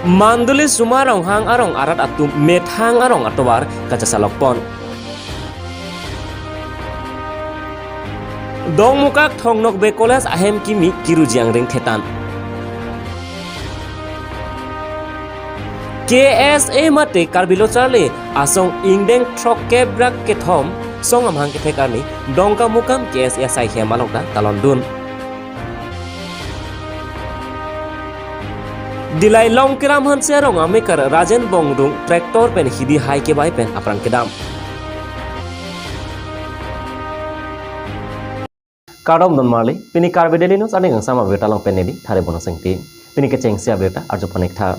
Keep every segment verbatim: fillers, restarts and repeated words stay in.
Manduli Suma Ronghang arong arat atum methang arong atovar kachesalok pon. Dongmukak Thong Nokbe College ahem kimi kiruji angring thetan. K S A mate Karbi Lo Charli Asong ingdeng throkkep brak kethom song amahang kethek arni Dongkamukam K S A asai hem along ta talon dun. Dillai Longkiram Hanse arong amekar Rajen Bongrung tractor pen hidi hai kebai pen aphrang kedam. Kardom don marli, pini Karbi Daily News aning angsam abirta along pen neli Thare Bono Sengti. Pini kechengsi abirta arju pon-ik tha.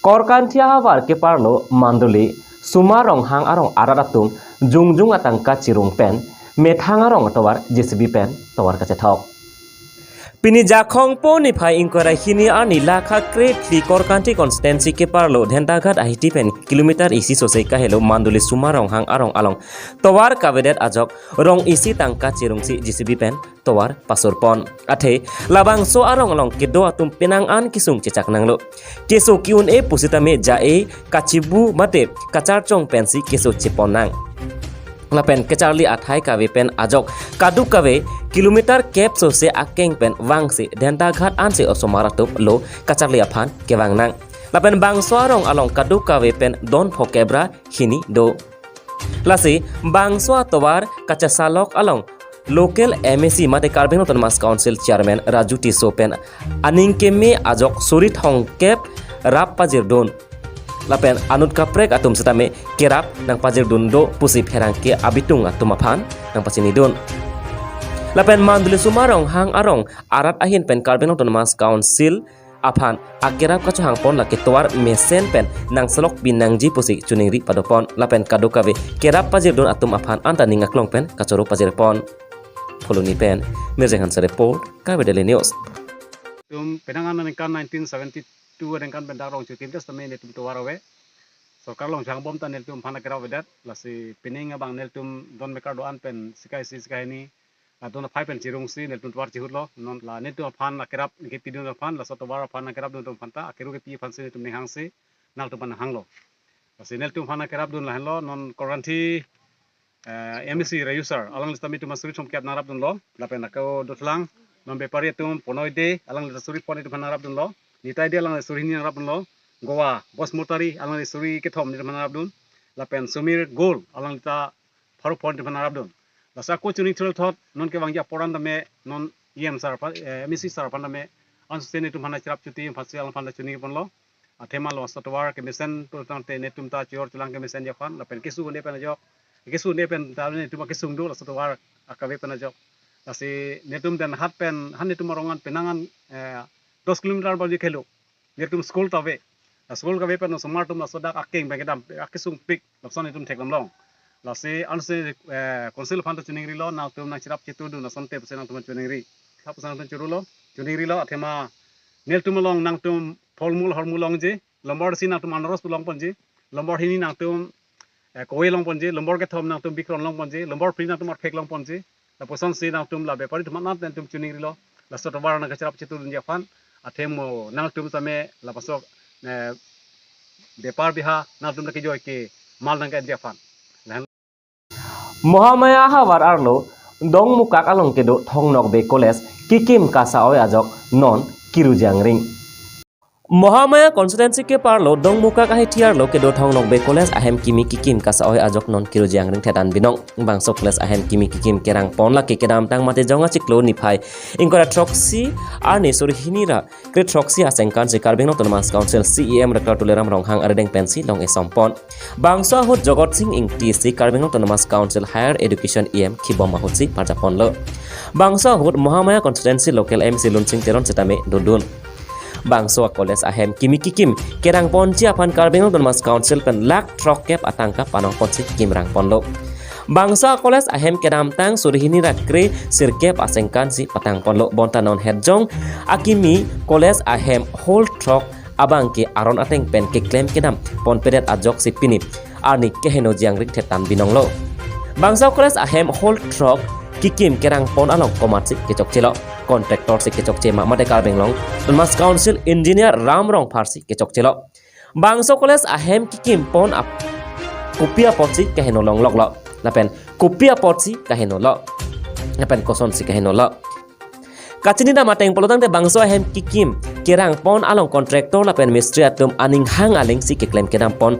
Korkanthi ahavar keparlo Manduli Suma Ronghang arong arat atum jungjung atangka chirung pen methang arong atovar J C B pen tovar kachethok. Pini Jakhong po niphai ingkoi ra hini arni lakha kre phli Korkanthi constituency keparlo Dhentaghat ahiti pen kilometer isi sose kahelo Manduli Suma Ronghang arong along tovar kavedet ajok rong isi tangka chirungsi J C B pen tovar pasur pon. Athe labangso arong along kedo atum penang an kesung chechak nanglo. Keso ke-un-e pusitame ja-e kachibu mate kacharchong pensi keso chepon nang. Lapen kacharli athai kave pen ajok kadokave kilometer kep sose akeng pen vangsi Dhentaghat ansi osomar atum lo kacharli aphan kevang nang. Lapen bangso arong along kadokave pen don phokep ra hini do. Lasi bangso atovar kachesalok along local M A C mate Karbi Anglong Autonomous Council Chairman Raju Tisso pen aning keme ajok suri thomkep rap pajirdun. Lapen anut kaprek atum sitame kerap nangpajirdun do pusi pherangke abitung atum aphan nangpachinidun. Lapen Manduli Suma Ronghang arong arat ahin pen Karbi Anglong Autonomous Council aphan akerap kachohang pon lake tovar mesen pen nangselok bin nangji pusi choningri padopon lapen kadokave kerap pajirdun atum aphan anta ning aklong pen kachoro pajirpon. Phuloni pen Mirjeng Hanse report, Karbi Daily News. Tum penang an aningkan nineteen seventy-two aningkan pen dak rong chutim tes tame netum tovar ave. Sorkar along chang bom ta netum aphan akerap avedet. Lasi pining abang netum don mekar do-an pen sikai isi sikai hini adon aphai pen chirungsi netum tovar chihutlo. Non la netum aphan akerap kepidun aphan, laso tovar aphan akerap dun atum aphan ta akeru kepi aphansi netum ning hangsi nangtum aphan hanglo. Lasi netum aphan akerap dun lahenlo, non Korkanthi, eh, M A C Raju sir, alangli sitame netum asuri thomkep nangrap dunlo, lapen ako dothlang, non bepari atum Ponoi Dey, alangli ta suri phongo netum aphan nangrap dunlo, Nitai Dey alangli suri hini nangrap dunlo, Goa Bos Motari, alangli suri kethom netum aphan nangrap dun, lapen Sumir Gol, alangli ta pharo phongo netum aphan nangrap dun. Laso ako chuning thurthot non kevangji apor an tame non E M sir aphan, eh, M A C sir aphan tame ansose netum aphan cherap chuti aphansi alangphan ta chuning ponlo. Athema laso tovar kemesen pulotangte netum ta chor chelang kemesenji aphan lapen keso un-e pen ajok. Keso un-e pen ta netum kesung do laso tovar akave pen ajok. Lasi netum Dhentaghat pen han netum arong an penang an, eh, dos kilometer baji khelo. Netum school ta ave. La school kave pen osomar atum laso dak akeng pen kedam, akesung pik, lapuson netum theklong long. Lasi ansi, eh, council aphan ta choningrilo, nangtum nangcherap chitu dun asonte pusi nangtum choningri. Tha pusi nangtum chorolo, choningrilo, athema netum along nangtum pholmul hormu longji, lombor isi nangtum anaros pu long ponji, lombor hini nangtum, eh, kove long ponji, lombor kethom nangtum bikron long ponji, lombor phli nangtum arphek long ponji. Lapuson si nangtum la bepari atum aphan nangtum choningrilo. Laso tovar nangkacherap chitu dunji aphan. Athema nangtum tame lapuson, eh, bepar biha nangtum nangkejoi ke mal nangke-enji aphan. Lahen. Mohamaya ahavar arlo Dongmukak along kedo Thong Nokbe College kikim kasa-oi ajok non kiruji angring. Mohamaya constituency keparlo Dongmukak ahiti arlo kedo Thong Nokbe College ahem kimi kikim kasa-oi ajok non kiruji angring thetan binong. Bangso college ahem kimi kikim kerang pon lake kedamtang mate Jong achiklo niphai ingkoi ra throksi arni suri hini ra kre throksi asengkan si Karbi Anglong Autonomous Council C E M Doctor Tuliram Ronghang arideng pensi long esom pon. Bangso ahut Jogot Sing Ingti si Karbi Anglong Autonomous Council Higher Education E M khibom ahut si parjap ponlo. Bangso ahut Mohamaya constituency local M C Lunsing Teron sitame dodun. Bangso a college ahem kimi kikim kerang ponji aphan Karbi Anglong Autonomous Council pen lakh throkkep atangka panong ponsi kikim rang ponlo. Bangso a college ahem kedamtang suri hini ra kre sirkep asengkan si patang ponlo bonta non het Jong akimi college ahem hall throk abang ke aron ateng pen keklem kedam ponpedet ajok si pini arni kehenoji angring thetan binonglo. Bangso a college ahem hall throk kekim kerang pon along komatsi kechokchelo. Contractor si kechokche ma mate Karbi Anglong Autonomous Council Engineer Ram Rongphar si kechokchelo. Bangso college ahem kekim pon ap kopi apotsi kaheno longloklo. Lapen kopi apotsi kahenolo. Lapen kosonsi kahenolo. Kachinidam ateng pulotangte bangso ahem kekim kerang pon along contractor lapen mistri atum aning hang alingsi keklem kedam pon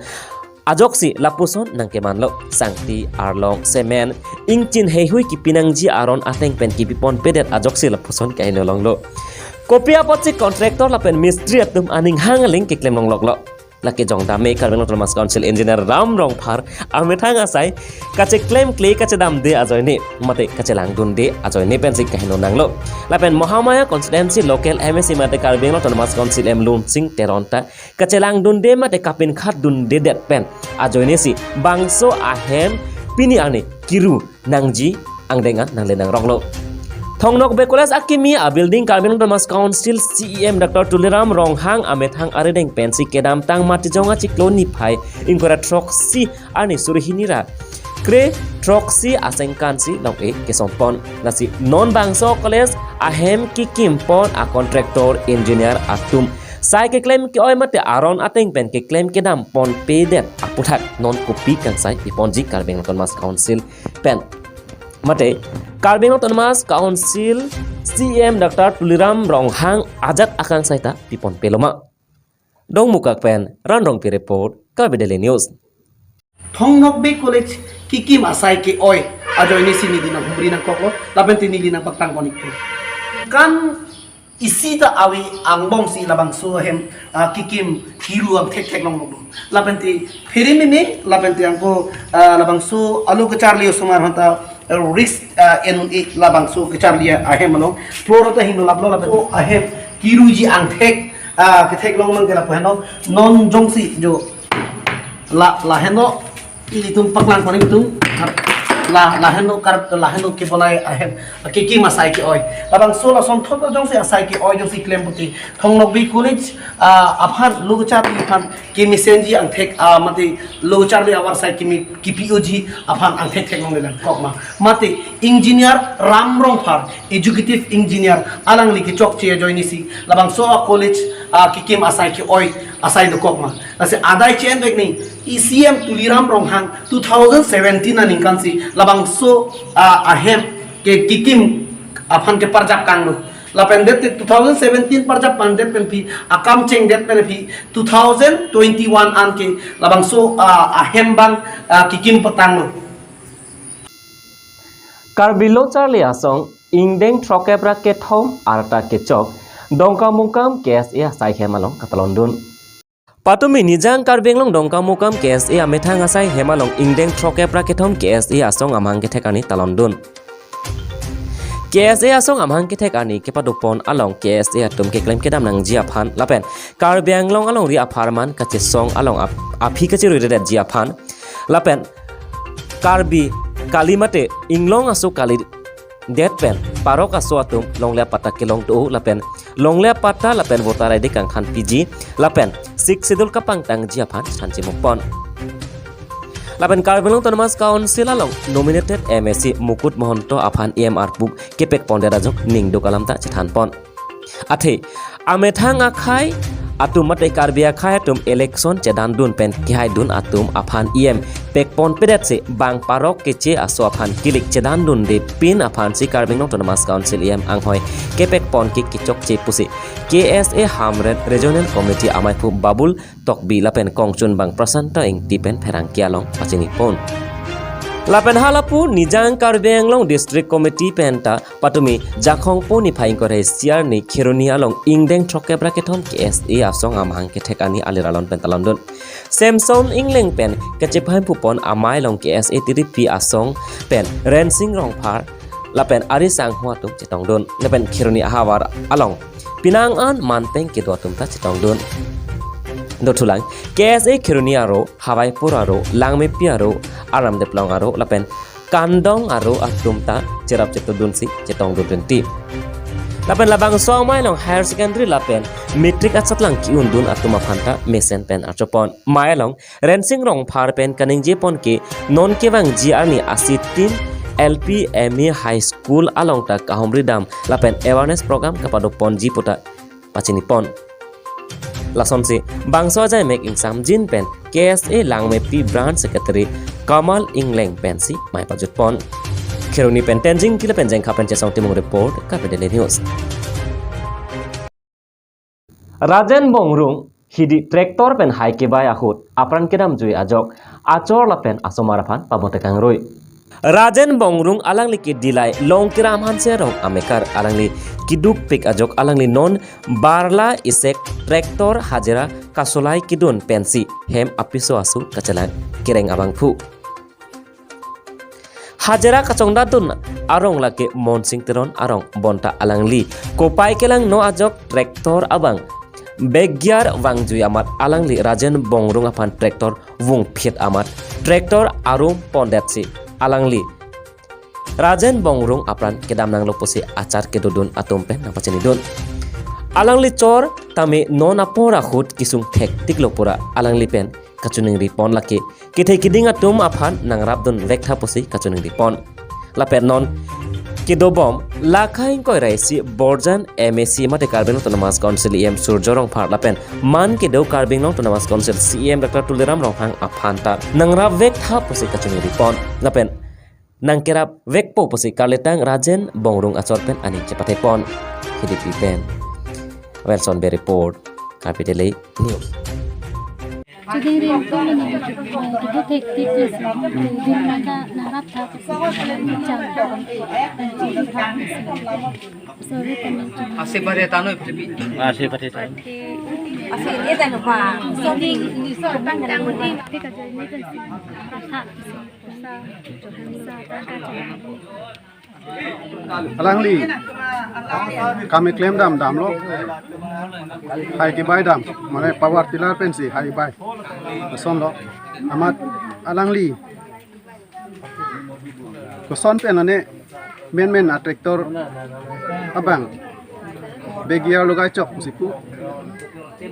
ajoksi lapuson nangkemanlo. Sangti, arlong, cement, ingchin heihui kepi nangji aron ateng pen kepi ponpedet ajoksi lapuson kaheno longlo. Kopi apotsi contractor lapen mistri atum aning hang aling keklem longloklo. Lake jongdam me Karbi Anglong Autonomous Council Engineer Ram Rongphar amethang asai kacheklemkle kachedamde ajoine mate kachelangdunde ajoine pensi kaheno nanglo. Lapen Mahamaya Constituency Local M A C mate Karbi Anglong Autonomous Council M Lunsing Teron ta kachelangdunde mate kapinkhatdundedet pen ajoinesi bangso ahem pini arni kiru nangji angdeng an nangle nangroklo. Thong Nokbe College akimi a building Karbi Anglong Autonomous Council C E M Doctor Tuliram Ronghang amethang arideng pensi kedamtang Matijong achiklo niphai ingkoi ra throksi arni suri hini ra kre throksi asengkansi long-e kesompon. Lasi non bangso college ahem kekim pon a contractor engineer atum sai keklem ke-oi mate aron ateng pen keklem kedam ponpedet aputhak non kopi kangsai piponji Karbi Anglong Autonomous Council pen mate Karbi Anglong Autonomous Council C E M Doctor Tuliram Ronghang ajat akangsai ta piponpeloma. Dongmukak pen Ran Rongpi report, Karbi Daily News. Thong Nokbe College kekim asai ke-oi ajoinesi neli nanghumri nangkoklo lapen te neli nangpaktang konik tu. Kan isi ta avi angbongsi labangso ahem, ah, kekim kiru angthek theklong longlo. Lapen te phere meme lapen te angko, ah, labangso alo kacharli osomar hanta risk, ah, en-e labangso kacharli ahem along. Floor ta hingno laplo lapen o ahem kiruji angthek, ah, ketheklong nangke lapu henlo. Non jongsi jo la, lahenlo ilitum paklang koning tum la, lahenlo kar, lahenlo kebolai ahem kekim asai ke-oi. Labangso lasonthot jongsi asai ke-oi jongsi klem puti Thong Nokbe College, ah, aphan lo kacharli aphan kemesenji angthek, ah, mate lo kacharli avarsai kimi kipi-oji aphan angthek theklongle nangkok ma. Mate engineer Ram Rongphar, executive engineer, alangli kechokche ajoinesi labangso a college, ah, kekim asai ke-oi asai dokok ma. Lasi adai che-envek ni E C M Tuliram Ronghang two thousand seventeen aningkansi labangso, ah, ahem ke kekim aphan keparjap tanglo. Lapen det te two thousand seventeen parjap pandet pen phi akam chengdet pen phi two thousand twenty-one an ke labangso, ah, ahem bang, ah, kekim patanglo. Karbi Lo Charli Asong ingdeng throkkep ra kethom arta kechok Dongkamukam K S A asai hem along katalondun. Patumi Nijang Karbi Anglong Dongkamukam K S A amethang asai hem along ingdeng throkkep ra kethom K S A asong amahang kethek arni talondun. K S A asong amahang kethek arni kepadopon along K S A atum keklem kedam nangji aphan lapen Karbi Anglong alongri apharman kachesong along ap-, aphi kachiruidetji aphan lapen Karbi kali mate inglong aso kali det pen parok aso atum longle apatta kelong do lapen longle apatta lapen voter I D kangkhan piji lapen Sixth Schedule kapangtangji aphan thanchimupon. Lapen Karbi Anglong Autonomous Council along nominated M A C Mukut Mahanta aphan E M arpu kepekpondet ajok ningduk alam ta chethanpon. Athe amethang akhei atum mate Karbi akhei atum election chedandun pen kehaidun atum aphan E M pekponpedetsi bang parok keche aso aphan kilik chedandunde pin aphansi Karbi Anglong Autonomous Council E M anghoi kepekpon ke kechokche pusi K S A Hamren Regional Committee amaiphu Babul Tokbi lapen kongchunbang Prasanta Ingti pen pherangke along pachinipon. Lapen halapu Nijang Karbi Anglong District Committee penta patumi Jakhong po niphai ingkoi ra isi arni Kheroni along ingdeng throkkep ra kethom K S A asong amahang kethek arni alir alon pen talondun. Samson Ingleng pen kachephai phupon amei along K S A T D P asong pen Rensing Rongphar lapen ari sangho atum chetongdun. Lapen Kheroni ahavar along penang an manpeng kedo atum ta chetongdun. Dothulang K S A Kheroni aro, Hawaipur aro, Langmepi aro, Aram Deplong aro lapen Kandong aro atum ta cherap chetodunsi chetongdun rinti. Lapen labangso amei along higher secondary lapen matric asatlang ke-undun atum aphan ta mesen pen archopon. Mei along Rensing Rongphar pen kaningjepon ke non kevangji arni asitin L P, M E, High School along ta kahumri dam lapen awareness program kapado ponji puta pachini pon. Lasonsi bangso ajaimek ingsamjin pen K S A Langmepi Branch Secretary Kamal Engleng pensi mai pajut pon. Kheroni pen Tenzing Kila pen Jengkha pen Chesong Timung report, Karbi Daily News. Rajen Bongrung hidi tractor pen hai kebai ahut apran kedamjui ajok achor lapen asomar aphan pabote kangrui. Rajen Bongrung alangli ke Dillai Longkiram Hanse arong amekar, alangli kedukpik ajok alangli non barla isek tractor hajira kasolai kedun pensi hem apiso asu kachelang kereng abangphu. Hajira kachongdatdun arong lake Monsing Teron arong, bonta alangli kopai kelangno ajok tractor abang bag gear vangjui amat alangli Rajen Bongrung aphan tractor vungphit amat tractor arum pondetsi alangli Rajen Bongrung apran kedam nanglo pusi achar kedodun atum pen nangpachinidun. Alangli chor tame non apor ahut kesung thektiklo pura alangli pen kachiningri pon, lake kethe keding atum aphan nangrapdun vektha pusi kachiningri pon. Lapen non kedobom lakha ingkoi ra isi Borjan M A C mate Karbi Anglong Autonomous Council E M Surjya Rongphar lapen man kedo Karbi Anglong Autonomous Council C E M Doctor Tuliram Ronghang aphan ta nangrap vektha pusi kachiningri pon. Lapen nangkerap vekpo pusi karletang Rajen Bongrung achor pen aning chepathe pon. Hidi pen Wilson Bey report, Karbi Daily News. Chiding rin to mani, eh, keduk thektik lasi, eh, din mata nangraptha pusi, chang, chang, chang, chang, sorry, kami. Ase bare tano ipi. Ase bare tano. Ase ini tano pa. Sorry, ini sorry. Thik aja, ini kan sih. Tha, sih. Alangli kam keklem dam damlo. Hai kebai dam, mane power tiller pensi hai bai. Lasonlo. Amat alangli koson pen lane menmen a tractor abang bag gear logai chok pusi pu.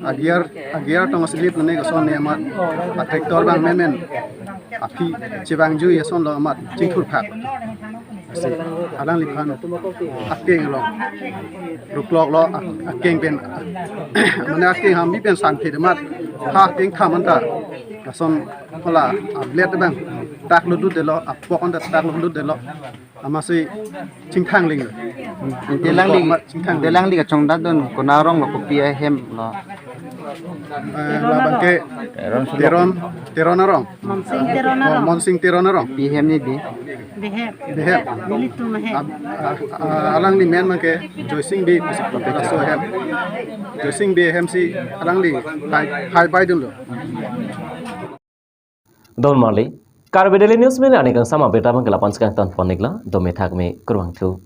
A gear, a gear tong slip ne koson ne amat a tractor abang menmen aphi chevangjui asonlo amat chingthurphak. Lasi alangliphan akeng lo, ruklok lo, a-, akeng pen, mane akeng hambi pen sangphit amat ha akeng tham anta lason hala a blade abang taklo dut detlo, apok anta taklo dut detlo. Amatsi chingthang ling. Ante alangli, chingthang ante alangli kachongdatdun konat arong lo, kopi ahem lo? Eh, labang ke Teron Sulok. Teron, Teron arong. Monsing Teron arong. Oh, Monsing Teron arong. Pi hem ni di? Behem. Behem. Nelitum ahem. Ab-, a-, a-, alangli men abang ke Joysing Bey pusi laso ahem. Joysing Bey ahem si alangli hai, hai baidunlo. Don marli, Karbi Daily News mene aning kangsam abirta abang ke lapu-an si kangton pon-iklo, dome thakme, kurvangthu.